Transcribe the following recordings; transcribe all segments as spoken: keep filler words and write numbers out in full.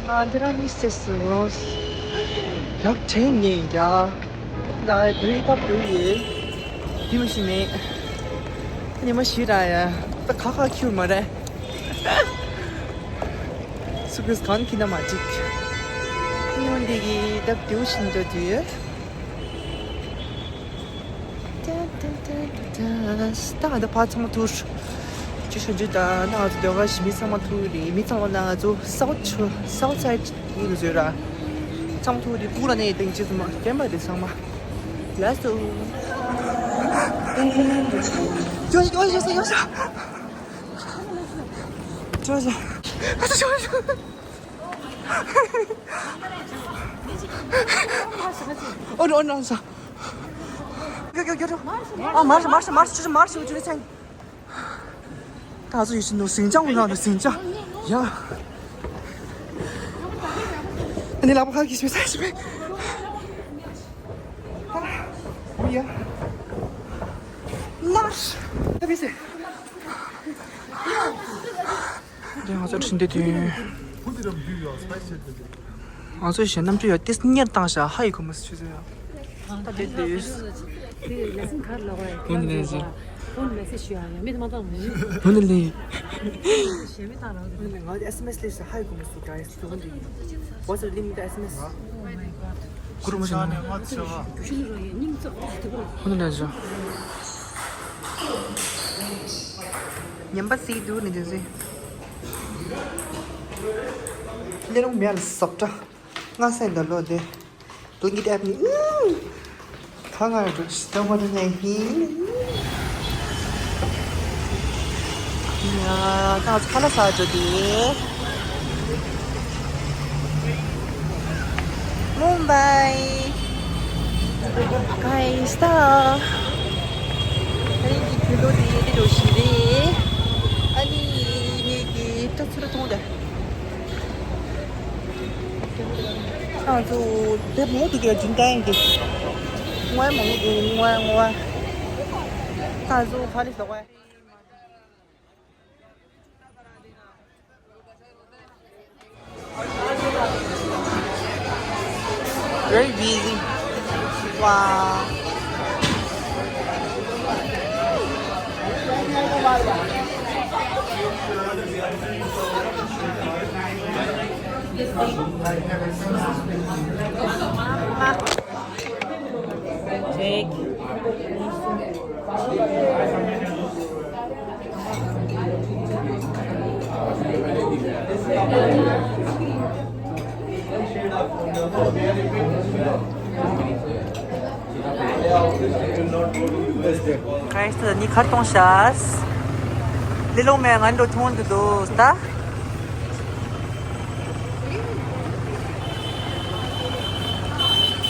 ཨ་འདི་རང་མི་སེ་སུ་རོས། ཡག་དྲན་ནས་ཡ། ད་བུའི་ད་བུ་ཡི། དེ་མི་ཤི་མེད། ཉི་མ་ཤི་ར་ཡ། ད་ཁ་ཁ་ཁྱུར་མ་རེད། སུ་ཀུས་གང་ཁྱི་ན་མ་ཅིག་ཉི་མ་འདི་གི་ད་བུ་ཤིན་ཏུ་དུས། ད་ང་ད་ཕར་ཚང་མ་ཐུག་ཅི་ཤོད་རྒྱུ་ད་ན་ང་ཚོ་ཟློས་གར་ཞིག་མི་ཚང་མ་ཐུག་རེད། མི་ཚང་མ་ན་ང་ཚོ་སའོ་ཆུ་སའོ་སའི་ཡིན་བཟོས་ར། ཚང་མ་ཐུག་རེད། ཕུག་ལ་ནས་ཏིང་ཅི་ཚང་མ་རྒན་པ་རེད་ཚང་མ། ལ་སོ། ཡོ་ཡོ་ཡོ་ཡོ་ཡོ། ཨོ་ནོ་ཨོ་ནོ་ས། ཡོ་ཡོ་ཡོ། ཨ་མར་མར་མར་མར་མར་ཅུ་ཅུ་ཅུ་ཅུ་ཅུ། ད་ཚོ་ཡོད་ཅི་ནོ་ཟིང་ཅང་ནང་ནས་ཟིང་ཅང་། ཡ། ཨ་ནི་ལག་པ་ཁ་གིས་མི་ས་ཞིག་མེད། ཡ། ལར། ད་བི་སེ། དེ་ང་ཚོ་ཁྲིན་ཏེ་དུས། ང་ཚོ་གཞན་རྣམ་འཕྲུལ་ཡོད་ཏིས་གཉེར་བཏང་ཤག་ཧ་ཡི་ཁོ་མོ་སི་ཆུ་ཚོད་ཡོད། ད་དེ་དུས། དེ་ལེ་སན་གར་ལོག་རེད། ཧུན་ལེ་ཟེར། ཧུན་མེ་སེ་ཇི་ཞུ་ཡ་ཡ་མི་དེ་མ་བཏང་མི། ཧུན་ལེ། ཞེ་མི་བཏང་རང་། ཧུན་ལེ་ང་ཨེ་སི་མེ་སི་ལེ་ཤ་ཧ་ཡི་ཁོ་མོ་སི་ག་ཡི་སི་ཧུན་ལེ། What's the limit ཨེ་སི་མེ་སི། ཀུ་རུ་མ་ཤ་ནི་ཧ་ཆེ་བ། ཧུན་ལེ་ཟེར། ཉན་པ་སི་དུ་ནི་དེ་ཟེར། ལེ་རུང་མེ་ལ་སོབ་ཏྲ། ང་སེམས་ད་ལོ་དེ། དོན་གྱི་ཨེབ་ནི། ཁ་ང་རུ་ཤི་ད་མ་རུ་ནས་ཧི། ཡ་ད་ཁ་ལ་ས་ཅོ་དེ། མུམ་བྷའི། གྷའི་སི་ད། ཨ་ནི་འདི་ཁུ་ལོ་དེ་དེ་འགྲོ་ཤི་རེད། ཨ་ནི་ངེད་ཀྱི་ཏ་ཚུ་ར་ཐོང་དེ། ང་ཚོ་དེབ་མང་པོ་འདུག་གས་སྦྱིན་བདག་ཡིན་གྱི། དངོས་མང་པོ་འདུག་དངོས་དངོས། ང་ཚོ་ག་ལེ་ཟ་བ། Very busy. Wow. Take. Guys, ད་ནི་ཁར་གཏོང་ཤག་ལི་ལོང་མེ་ང་འགྲོ་ཐོང་དུ་འདུག་ད།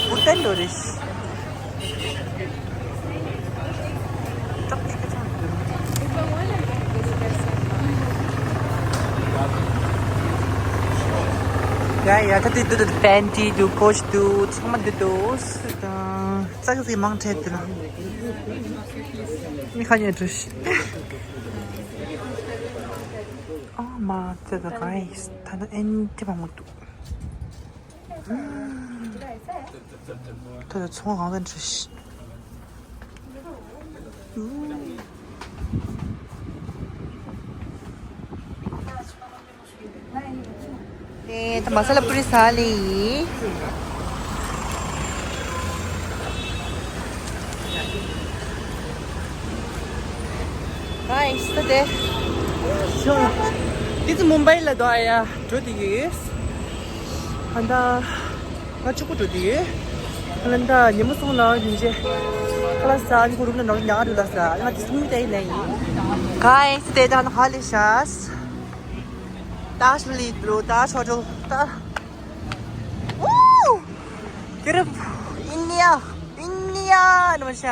བུ་ཏན་འགྲོ་རེད། ཡ་ཡ་ད་དུས་དུ་དུ་པན་ཏི་དུ་པོ་ཆི་དུ་ཚང་མ་དུ་དུ་སུ་དང་ཙག་ཙིག་མང་ཆེ་དུ་ལ་མི་ཁ་ཉེ་དུ་ཤི། ཨ་མ་ཙེ་ད་ག་ཡིས་ད་ན་ཨེན་ཏི་བ་མོ་དུ། ད་ཚོང་གང་དུ་འཁྲུལ་ཤི། དེ་ད་མ་ས་ལ་པུ་རི་ས་ལི། Guys, today. This is Mumbai la doya. Today is. And uh, ང་གཅིག་པུ་འགྲོ་དུས། ང་ལ་ད་ཉི་མ་གསུམ་ལ་ཡིན་ཅེ། ཁ་ལག་ཟ་ནི་ཁོ་རུམ་ནང་ཉག་རུ་ལ་ཟ་ང་དེ་སུམ་དེ་ནས་ཡིན། Guys, today ད་ནི་ཧ་ལས་ཤག་ད་ཤུ་ལི་འགྲོ་ད་ཆོ་འགྲོ་ད། ཨུ། Beautiful. India. India. ནོ་ཤ།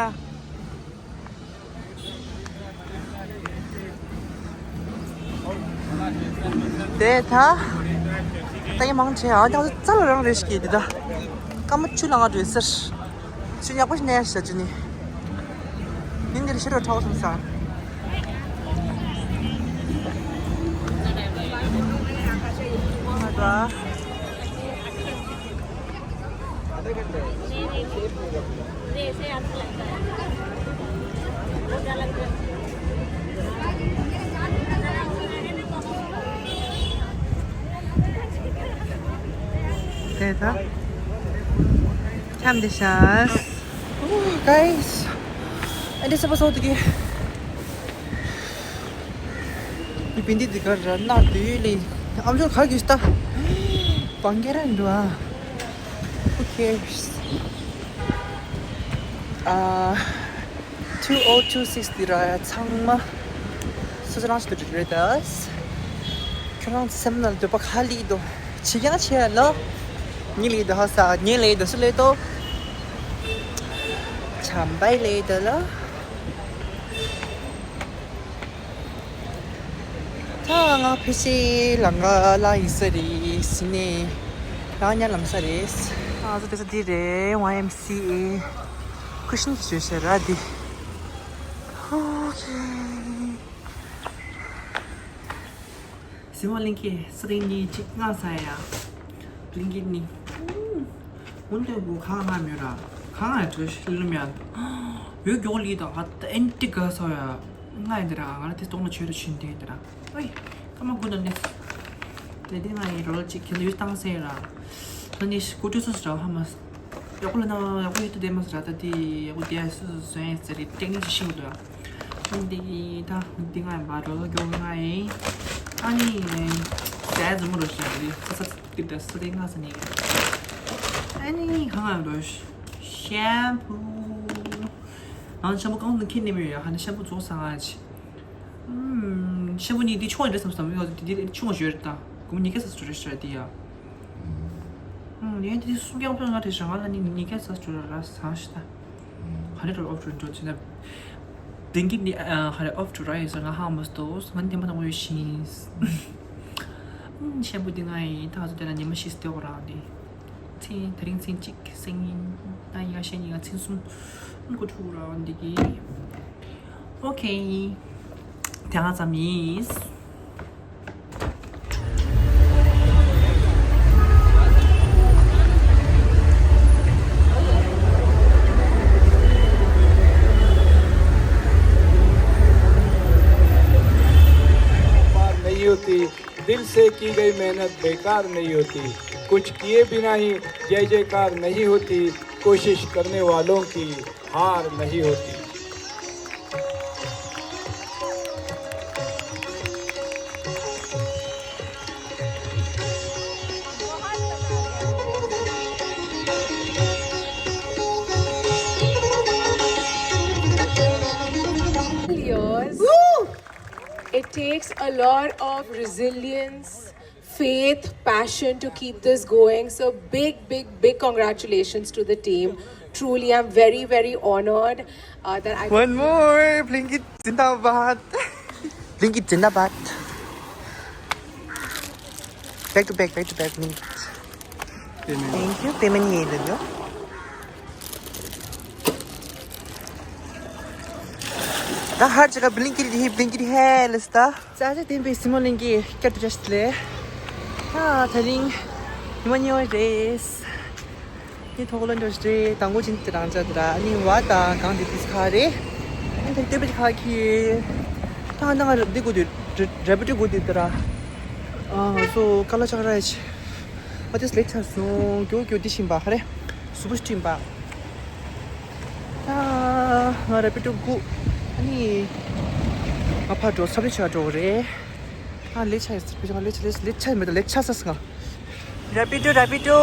དེ་ད། ད་ཡི་མང་ཆེ་ཨ་ད་རྩ་ལ་རང་རེ་ཞིག་གིས་དེ་ད། སྐར་མ་བཅུ་ལ་ང་འགྲོ་ཟེར། ཆུ་ཉག་པོ་ཞིག་ནས་ཤ་ཆུ་ནི། ཉིན་འདིར་ཤི་རོ་ཁྲའོ་སོང་ས། ང་ད། དེ་ད་འཁྱམས་བསྡད་ཤག Ooh, guys, and this episode again. ཡི་བིན་དི་དི་ག་ར་ནར་དུ་ཡོད་ལེ། ཨམ་ཅོག་ག་གི་སྟ། བང་གེ་ར་འགྲོ་ཨ། Who cares? ཨ། two oh two six དི་ར་ཚང་མ་སོ་སོ་རང་ཞིག་ཏུ་འགྲིག་རེད་ད། ཁྱོད་རང་སེམས་ནང་འདོད་པ་ག་ལི་དོ། ཆི་ཡང་ཆི་ཡ་ལོ། ཉི་ལི་དོ་ཧ་ས་ཉི་ལི་དོ་སུ་ལི་དོ། བྱམས་པའི་ལི་དོ་ལོ། ད་ང་ཕི་སི་ལང་ག་ལ་ཡིན་ས་རེད་ཟིན་ནས་ང་ཉ་ལམ་ས་རེད། ང་ཚོ་དེ་ས་འདི་རེད། ཝའི་ཨེམ་སི་ཨེ་ཀུ་ཤིན་གྱི་བཟོས་ཤ་ར་འདི། ཨོ་ཁེ། སི་མོ་ལིང་ཀི་ས་རིང་ནི་གཅིག་ང་ས་ཡ། ལིང་ཀི་ནི། ཧུན་ཏེ་གོ་ཁ་ང་མི་ར། ཁ་ང་ཡ་ཁྲོ་ཤི་ལུ་མི་ཡ། ཡོད་གྱོག་ལི་དང་ཧ་ཏ་ཨན་ཏི་ག་ས་ཡ། ང་ཡ་འདི་ར་ང་ར་དེ་སྟོང་ལ་ཆོས་ར་ཆུན་ཏེ་འདི་ར། ཨོའི། ཀ་མ་གུ་ན་ནི། དེ་དེ་ང་ཡི་རོལ་ཅིག་ཁྱེད་ཡུལ་བཏང་སེ་ར། ད་ནི་སྐུ་དྲུག་སོ་སོ་ར་ཧ་མ། ཡག་པོ་ལ་ན་ཡག་པོ་ཡོད་དུ་བསྡད་མ་སོང་ར། ད་དེ་ཡག་པོ་བསྡད་སོ་སོ་སོ་ཡིན་ཟེར་རེད། ཏེག་ནིག་ཅིག་ཤེས་དགོས་འདུག་འདི་གི་ད་འདི་ང་ཡིན་པ་རོ་ལོ་མགྱོགས་ང་ཡིན། ཨ་ནི་ཟས་འཛོམས་རོ་ཞིག་རེད། ས་ས་འདི་ད་ས་དེ་ང་ས་ནི། ཨ་ནི་གང་ང་རོ་ཤེམ་པུ། ང་ཤེམ་པུ་གང་དུ་ཁྱེར་ནི་མི་ཡོད་ཡ། ཧ་ནི་ཤེམ་པུ་རྫོགས་ས་ང་ཅི། ཤེས་བུ་ནི་འདི་ཆུང་བ་རེད་བསམ་བསམ་ཡོད། འདི་འདི་ཆུང་བ་ཞོར་དང་གུམ་ཉི་ཀ་ས་སུ་རེད་ཤ་འདི་ཡ། ངས་འདི་སུམ་རྐྱང་ཕན་ང་རེད་ཤ། ང་ལ་ནི་ཉི་ཀ་ས་སུ་ར་ས་ཤ་ད། ཧ་རེ་ར་ཨོཕ་ཏུ་འགྲོ་ཆེ་ན། དེང་གི་ནི་ཧ་རེ་ཨོཕ་ཏུ་ར་ཡོད་ས་ང་ཧ་མ་སྟོ་ང་ནི་དེ་མ་དང་བོ་ཡོད་ཤིང་། ཤེས་བུ་འདི་ང་ཡིན་ད་ཚོ་དེ་ལ་ཉི་མ་ཤི་སྟེ་འོ་རང་འདི། ཚེ་དེ་རིང་ཚེ་གཅིག་སེང་ཉིན་ད་ཡ་ཤེ་ཉིན་ང་ཚེ་གསུམ་འགོ་ཐུག་ར་འདི་གི། ཨོ་ཁེ། དེ་ང་ཙམ་ཡིན། पार नहीं होती। दिल से की गई मेहनत बेकार नहीं होती। कुछ किए बिना ही जय जयकार नहीं होती। कोशिश करने वालों की हार नहीं होती। Years. It takes a lot of resilience, faith, passion to keep this going. So big, big, big congratulations to the team. Truly, I'm very, very honored uh, that I. One more. Blinkit Zindabad. Blinkit Zindabad. Back to back, back to back, Blinkit. Thank you. Payment ཡིན་ལ་ཡོ། ད་ཧར་ཅིག་ག་Blinkit ཧེ་Blinkit ཧེ་ལས་ད། ཙ་ཙ་བསྟན་པའི་སི་མོ་གླིང་གི་སྐྱར་དུ་བཅར་ཞིག་ལས། ད་ད་རིང་ཉི་མ་གཉིས་པ་རེད། ངས་ཐོག་ལ་འགྲོ་ཞིག་རེད། དང་པོ་ཅིན་དེ་རང་ཅག་དེ་ར་ཨ་ནི་བ་དང་གང་དེ་དུས་ཁ་རེད། ཨ་ནི་ད་རིང་སྟོད་པའི་ཁ་ཁྱི། ད་ང་ང་འདི་དགོས་དུས་ར་ར་པི་ཏོ་དགོས་དུས་དེ་ར། ཨ་ང་ཚོ་ཀ་ལ་ཆག་ར་ཡ་ཆེ། ཨ་ཏིས་ལེ་ཆ་སོང་། གྱོ་གྱོ་འདི་བཞིན་པ་ཧ་རེ། སུ་བུ་སྤྲིན་པ། ད་ང་ར་པི་ཏོ་དགུ། ཨ་ནི་ང་ཕར་འགྲོ་ས་བི་ཆ་འགྲོ་རེད། ཨ་ལེ་ཆ་ཡིས་པི་ཆ་ལེ་ཆ་ལེ་ཆ་མེད་ད་ལེ་ཆ་ས་སི་ང་། ར་པི་ཏོ་ར་པི་ཏོ།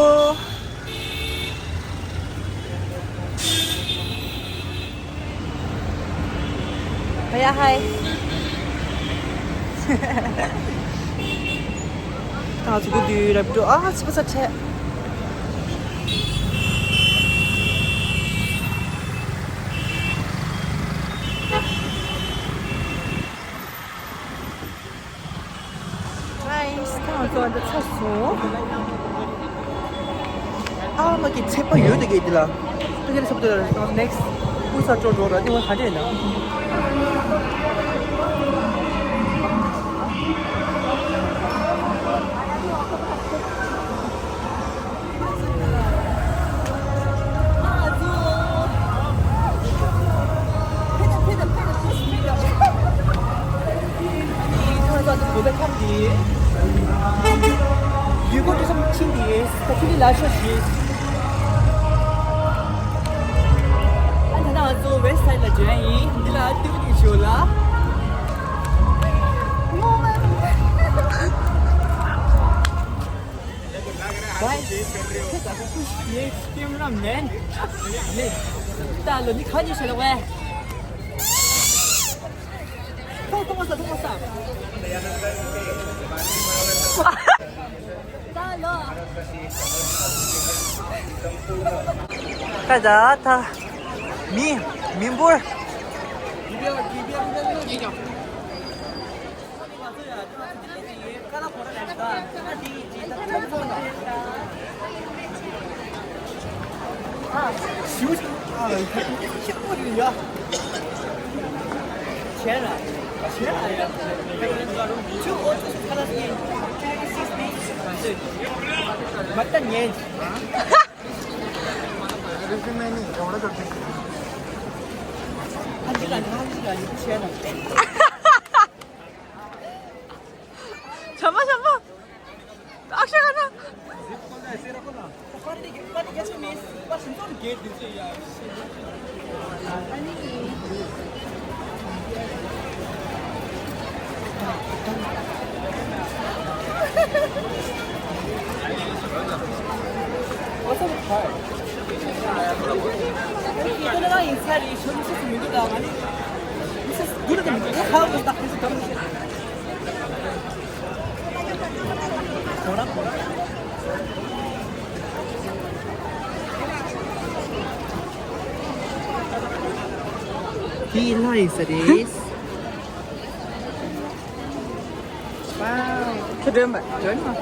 ཧ་ཡ་ཧའི། ད་ཚོ་གུ་དུས་རབ་ཏུ་ཨ་ཚི་པ་ཚ་ཁྲེ། Nice. ད་ང་ཚོ་འདི་ཚར་སོང་། ཨ་མ་གི་ཚེག་པ་ཡོད་དེ་གི་འདི་ལ། ད་ཁྱེད་ཚོ་འདི་ལ་next ཀུ་ས་ཅོ་འགྲོ་ར་ནི་བ་ག་འདྲས་ན། ལ་ཤོ་ཞིག་ཨ་ད་ནང་ང་ཚོ་West Side ལ་འབྱོན་ཡིན། འདི་ལ་ཏིག་ཏིག་ཞོ་ལ། Guys, yes, cameraman. ད་ལོ་ནི་ཁ་ཉིན་ཤ་ལ་ཝེ། ཐོག་ཐོག་མ་ས་ཐོག་མ་ས། ད་ལོ། ད་ད་ད། མི་མི་འབོར། ཤམ་པ་ཤམ་པ། ཨག་ཤ་ཁ་ན། He nice it is. Wow. Kadumba. Kadumba.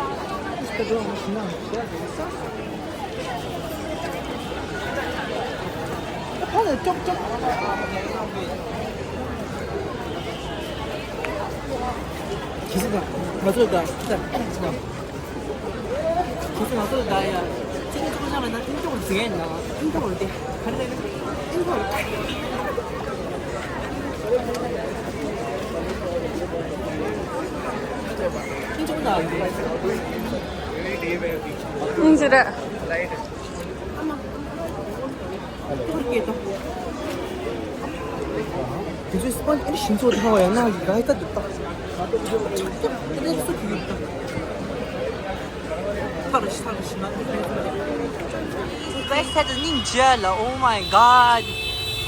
ཁྱེད་ཚོས་སྤང་ཨེ་ཤིང་ཚོ་ཐང་བ་ཡང་ན་ག་ཡི་ད་འདུག་ད། ཐག་རིང་སུ་གི་ཡོད་ད། ཐག་རིང་ཤི་ཐག་རིང་ཤི་ང་འདི་ག་ཡི་ད། Guys, at the ninja la. Oh my god.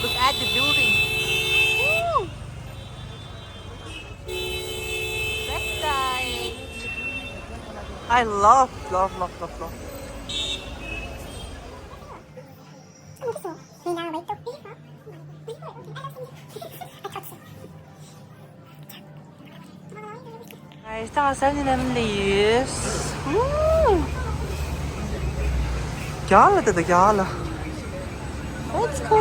Look at the building. Woo. That's nice. I love, love, love, love, love. Guys, ད་ང་seven eleven ལ་ཡོད། རྒྱ་ལ་ད་ད་རྒྱ་ལ། Let's go.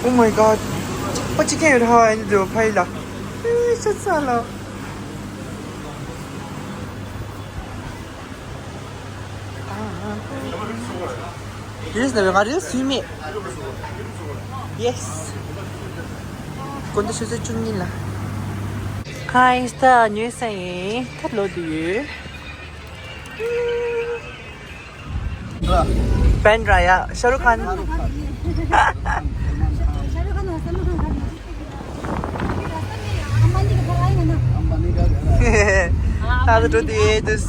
Oh my god. ཨ་ཅི་ཀེན་ཡོད་ཧ་ཨེ་འདྲ་ཕ་ཡི་ལ། ཨེ་ཤ་ཚ་ལ། རིལ་སི་ནང་ང་རིལ་སི་བཟོས་མེད། Yes. དགོང་དྲོ་ཆུ་ཚོད་བཅུ་གཉིས་ལ། ཁ་ཨིན་སྟ་ཉོས་ས་ཡིན། ཐབས་ལོ་དུ་ཡོད། Bandra, yeah. Shah Rukh Khan. Ambani का घर है। How to do this?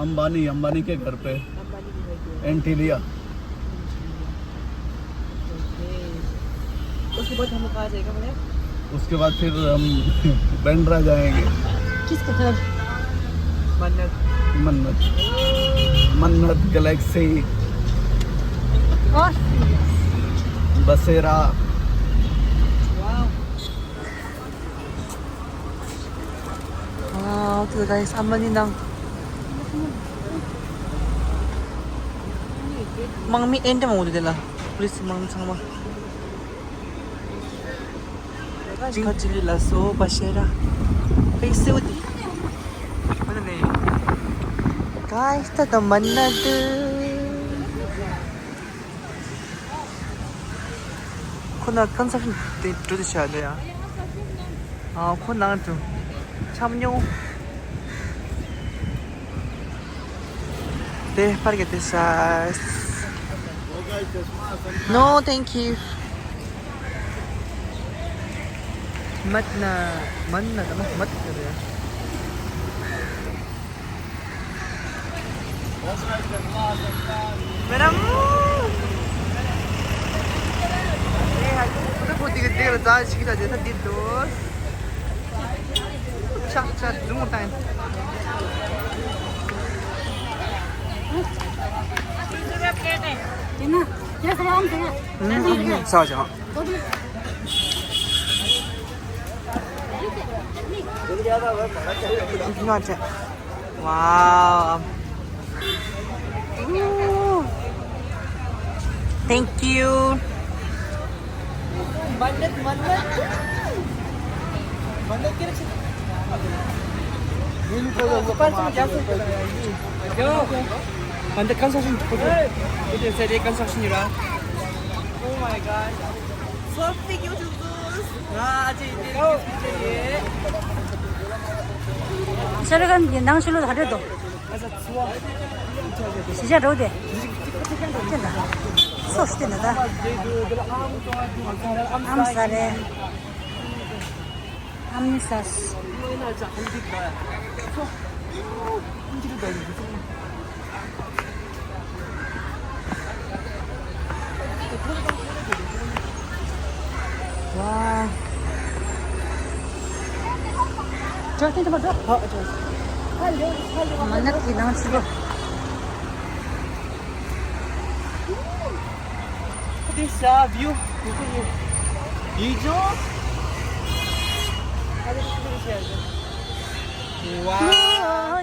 Ambani, अंबानी के घर पे। एंटीलिया। उसके बाद हम लोग कहाँ जाएगा बोले? उसके बाद फिर हम बैंड्रा जाएंगे। किसके घर? मन्नत। मन्नत। मन्नत गैलेक्सी। और? बसेरा। Wow. Wow, to the guys, ཨམ་མ་ནི་ནང་། དམག་མི་ཨེ་འདྲ་མང་པོ་འདུག་དེ་ལ། པུ་ལི་སི་དམག་མི་ཚང་མ། ཅིང་ཁ་ཅི་ལི་ལ་སོ་པ་ཤེ་ར། ཕེ་སེ་བ་དི། མ་ན་ནེ། Guys, ད་ད་མ་ན་དུ། ཁོ་ན་ཀན་སུ་ལེག་ཤན་དེ་འགྲོ་དུ་བྱ་འདི་ཡ། ཨ་ཁོ་ནང་དུ་ཆམ་ཉུང་དེ་པར་གི་དེ་ཤ། No, thank you. མད་ན་མད་ན་དམ་མད་དེ་རེད། Madam. Hey, hi. Udah putih gede lah, dah sikit aja tadi dos. Cak cak dulu time. Dina, ya saya am saya. Hmm, hmm, hmm, sawa sawa. Wow. Ooh. Thank you. Construction. Oh my God. So big, you do this. ཤ་རུ་ཁན་གྱི་ནང་ཆུ་ལོ་ཧ་འདྲེ་དོ། ཤི་ཤ་རོ་དེ། སྟེན་ད། སོ་སྟེན་ད་ད། ཨམ་ས་རེ། ཨམ་ནི་ས། ཝ། འགྲོ་ཐེངས་དུ་མ་འགྲོ། ཧ་འགྲོ། མ་ནག་གི་ནང་ཆུ་ལོ། This uh, view. View. Wow.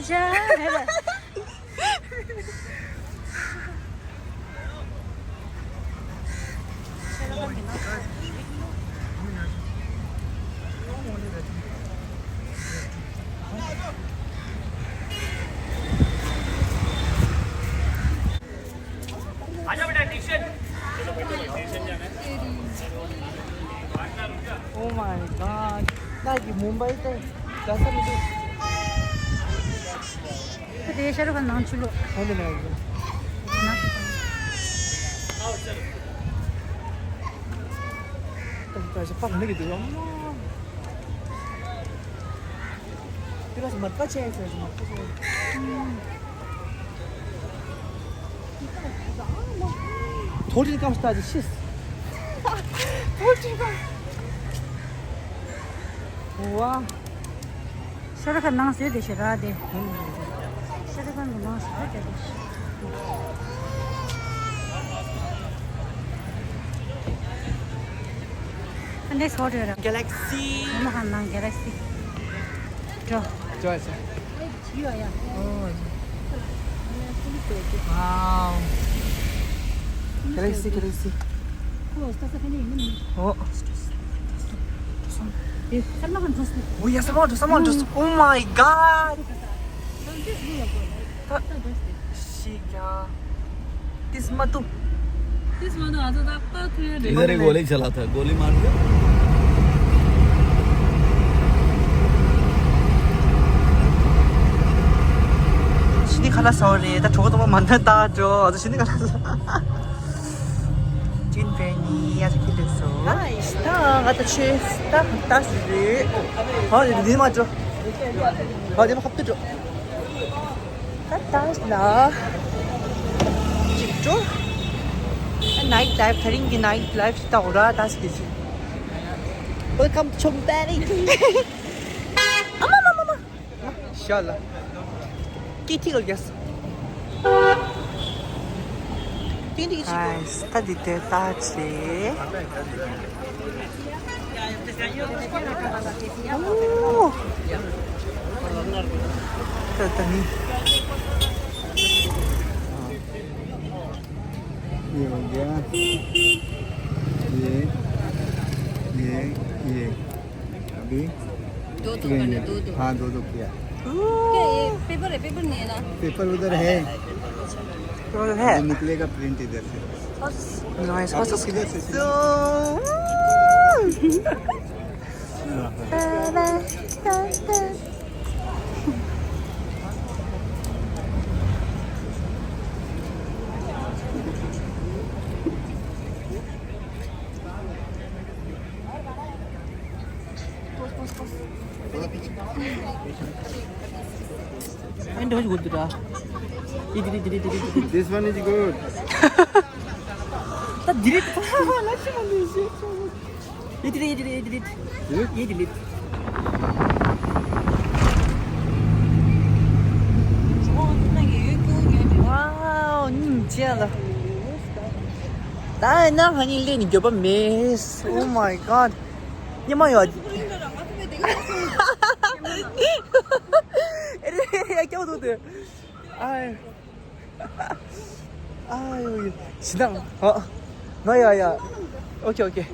Oh my God. 나 이게 mombai 때 가서 ཁོ་དེ་ཤ་རུ་ཁ་ནང་ཆུ་ལོ། ཧོ་ལེ་ལེ་ལེ། ད་ད་ཞིག་ཕག་མི་གི་དུ་ཡོང་། དེ་ག་ཞིག་མ་ཀ་ཆེ་ཟེར་ཞིག་མ་ཀ་ཆེ། ཐོ་ཏི་ཀམ་སྟ་ཇི་ཤིས། ཐོ་ཏི་ཀམ། ཝ། ཤ་རུ་ཁ་ནང་ཟེར་དེ་ཤ་ར་དེ། ཤ་རུ་ཁ་ནང་ཟེར་དེ་ཤ། འདི་སོ་རེད། Galaxy. མ་ཧ་ནང་Galaxy. འགྲོ། འགྲོ་ཨ་ཅེ། ཡོ་ཡ། ཨོ། Wow. Galaxy, Galaxy. Oh. Oh, yes, I want to, I want to. Oh my God. Shikha. This matu. This matu, adu da pa tu ya. इधर एक गोली चला था, गोली मार के। Shini khala sorry, ta choko to manda ta jo, adu shini khala. Chin pe ni ya ki le so. Nice. Ta ga ta che, ta ta shi. Ha, ni ma jo. Ha, ni ma khap jo. ད་ལྟ་ལ་ཅིག་འགྲོ། Night life, དེ་རིང་གི་night life ཞིག་ལྟ་འོ་ར་ད་ཞིག་ཞིག Welcome to Chongburi. ཨ་མ་མ་མ་མ། ཤ་ལ། ཀི་ཐི་ག་གེ་སི། ཏིང་ཏིང་ཅིག Guys, ད་འདི་དེ་ལྟ་ཆེ། ད་ད་ནི། ये हो गया। ये, ये, ये। अभी दो दो करना, दो दो। हाँ, दो दो किया। क्या ये पेपर है? पेपर नहीं है ना? पेपर उधर है। पेपर है? ये निकलेगा प्रिंट इधर से। Nice. Nice. Kilometer. This one is good. Wow, ཉིན་བྱས་ལ། ད་ཡིན་ན་ང་གཉིས་སླེབས་ནས་འགྱོད་པ་མེད། Oh my god. ཉི་མ་ཡོད། ཨེ་རེད། ཡ་སྐྱོ་འདུག་དེ། ཨ། ཨ་ཡོ་ཡོ། ཞི་དང་། ཨ། ང་ཡ་ཡ། ཨོ་ཁེ་ཨོ་ཁེ།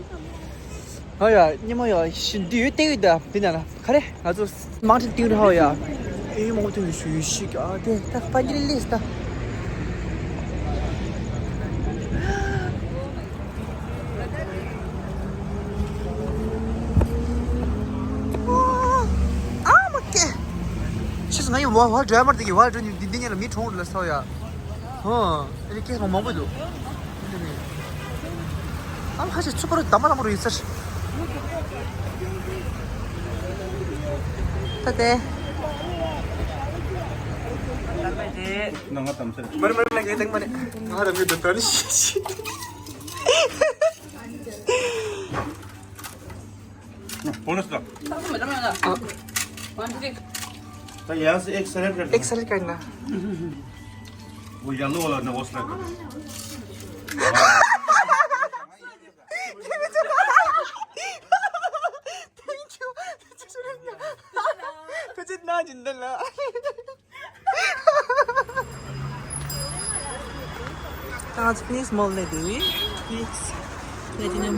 ང་ཡ་ཉི་མ་ཡ་ཞི་འདི་ཡོད་བལྟས་ཡོད་ད་འདི་ན་ན་ག་རེ་ང་ཚོ་མང་ཁྲིད་ཏིང་ར་ཧོ་ཡ། ཨེ་མང་ཐོན་གྱི་ཞུ་ཡོད་ཤིག་ཨ་དེ་ད་ཕ་གི་ལི་ལིས་ད། ཨ་མ་ཀེ། ཤི་ང་ཡི་ཝ་ཝ་ཌི་ར་མར་དེ་གི་ཝ་ཌི་ར་ནི་འདི་འདི་ཉལ་མི་གྲོངས་ལ་སོ་ཡ། ཧོ། ཨེ་ཀེ་མང་མང་པོ་འདུག་ཨ་ཁ་ཆེ་ཚུ་པར་དམ་པ་དམ་པ་རུ་ཡི་ཚར། ད་དེ། ནང་ང་དམ་ཚར། མར་མར་ལ་གེ་དང་མ་ནི། ང་དམ་གི་དོན་ཤི་ཤི། Bonus da. हाँ। तो यहाँ से एक सैलेड कर एक सैलेड करना। वो येलो वाला ना, वो सैलेड कर। Thank you. तुझे इतना जिंदा ला। Guys, please, mall lady, please, platinum.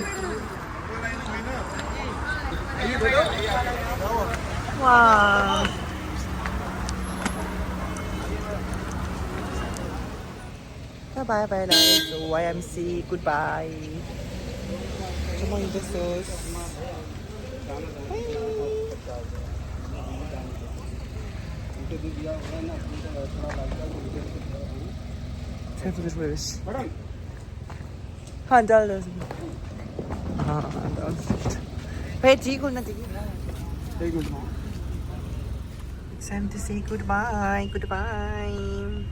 Wow. Bye bye bye, guys. Y M C, goodbye. Come on, this is. हाँ, डाल दो उसमें। हाँ, डाल दो। भाई, ठीक हो ना, ठीक है। It's time to say goodbye, goodbye.